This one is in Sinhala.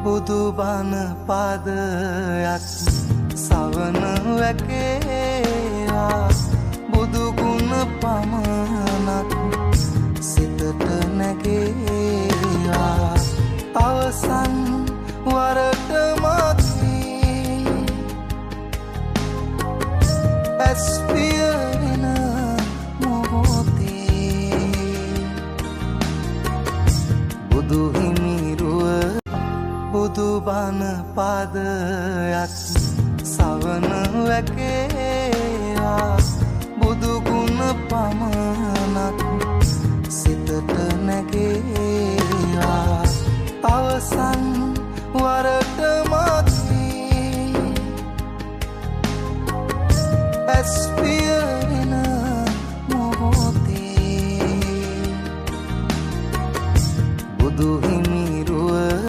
බුදුබණ පදයක් සවන වැකේවා, බුදු ගුණ පමණක් සිතට නැගේවා. අවසන් වරට මගේ ඇස් පිය වෙන මොහොතේ බුදු හිමිරුව, බුදුබණ පදයක් සවන වැකේවා, බුදු ගුණ පමණක් සිතට නැගේවා. අවසන් වරට මගේ ඇස් පිය